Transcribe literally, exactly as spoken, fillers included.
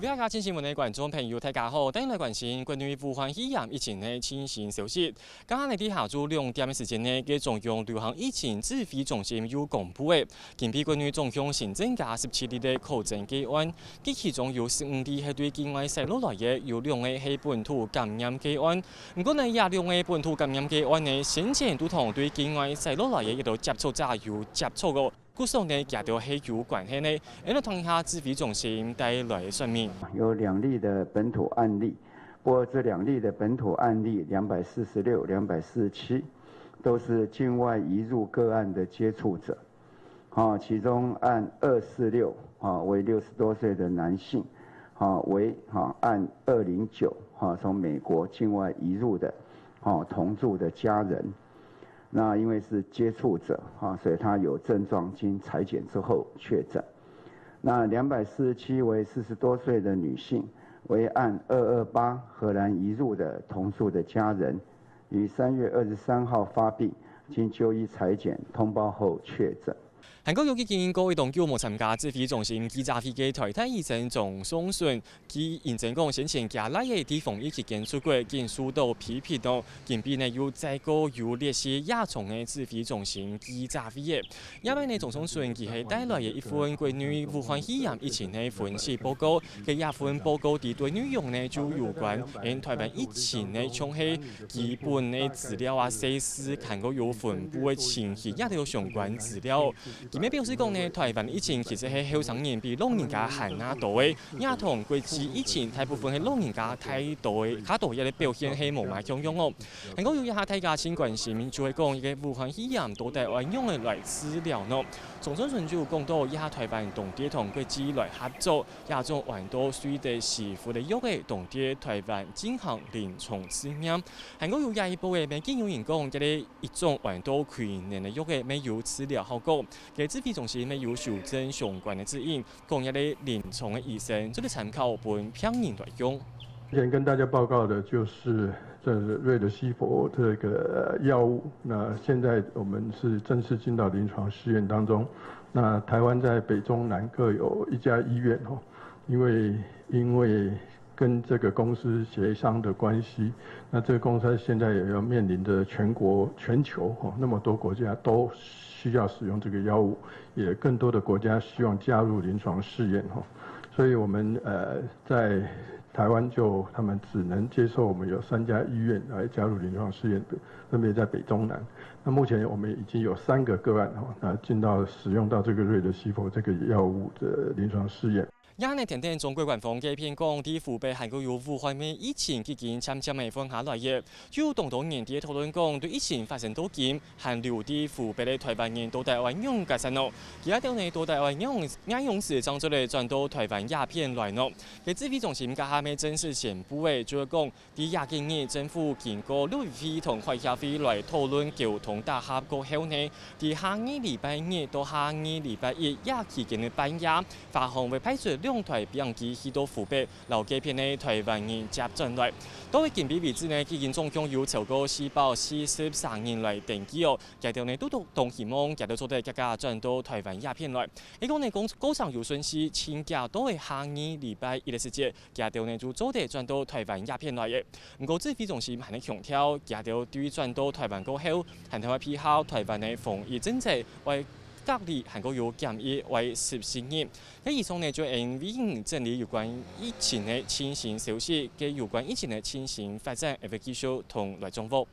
各位新聞个觀眾朋友，大家好，歡迎來關心國內武漢肺炎疫情个最新消息。今下日下晝兩點个時間呢，該中央流行疫情指揮中心有公布个，今晡日國內總共新增加十七例个確診個案，該其中有十五例係對境外徙落來个，有兩個係本土感染個案。毋過呢，這兩個本土感染個案呢，先前都同對境外徙落來个一個接觸者有接觸過。 故所呢，佢兜係有關係呢？𫣆來聽一下指揮中心帶來个說明。有兩例的本土案例，不過這兩例的本土案例，兩百四十六、兩百四十七，都是境外移入個案的接觸者。啊，其中案二四六，啊，為六十多歲的男性，啊，為，啊，案二零九，啊，從美國境外移入的，啊，同住的家人。 那因為是接觸者，啊，所以他有症狀，經採檢之後確診。那兩百四十七為四十多歲的女性，為案二二八荷蘭移入的同住的家人，於三月二十三號發病，經就醫採檢通報後確診。 還過有已經過一段久無參加指揮中心記者會个台大醫生莊崇順，佢認真講先前佢倈仔在防疫期間出國，經受到批評哦。今晡日呢又再過有列席這場个指揮中心記者會个。這擺呢莊崇順佢係帶來个一份國內武漢肺炎疫情个分析報告，該這份報告裡肚內容呢就有關𫣆台灣疫情呢像係基本个資料啊、細事，還過有分布个情形，這兜相關資料。 佢乜表示講呢，台灣疫情其實係後生人比老人家還較多个，這同國際疫情大部分係老人家大多个，較多个表現係無麼个共樣哦。還過有一下大家盡關心，就係講這個武漢肺炎到底愛仰仔來治療呢？莊崇順就講到，這下台灣當在同國際來合作，這種安到瑞德西麩个藥仔，當在台灣進行臨床試驗。還過有這一波个，乜見有人講，這個一種安到Quinine个藥仔，乜有治療效果。 該指揮中心乜有修正相關个指引，講這個臨床个醫生做得參考分病人來用。先跟大家報告的就是這瑞德西佛這個藥物，那現在我們是正式進到臨床試驗當中。那台灣在北中南各有一家醫院哦，因為因為 跟這個公司協商的關係，那這個公司現在也要面臨著全國、全球哦，那麼多國家都需要使用這個藥物，也更多的國家希望加入臨床試驗哦。所以我們呃在台灣就他們只能接受我們有三家醫院來加入臨床試驗，分別在北中南。那目前我們已經有三個個案哦，那進到使用到這個瑞德西佛這個藥物的臨床試驗。 這下呢，天天中國官方个片講，在湖北還過有武漢个疫情已經漸漸个緩下來了。就有當多人在討論講，對疫情發生到今，還留在湖北个台灣人到底愛仰結煞呢？佢兜呢到底愛仰仰式正做得轉到台灣這片來呢？該指揮中心這下乜正式宣布个，就係講， 在這幾日，政府經過陸委會同海協會來討論溝通打合過後呢，在下二禮拜日到下二禮拜一這期間个半夜，華航會派出兩台飛行機去到湖北，摎該片个台灣人接轉來。到今晡日為止呢，已經總共有超過四百四十儕人來登機哦。佢兜呢，都當希望佢兜做得遽遽轉到台灣這片來。係講呢，講過程有順序，盡遽到个下二禮拜一个時節， 佢兜呢就做得轉到台灣這片來了。毋過指揮中心還係強調，佢兜對轉到台灣過後，還係愛配合台灣个防疫政策，愛隔離還過有檢疫愛十四日。該以上呢就𫣆為你整理有關疫情个最新消息，該有關疫情个最新發展，𫣆會繼續同來掌握。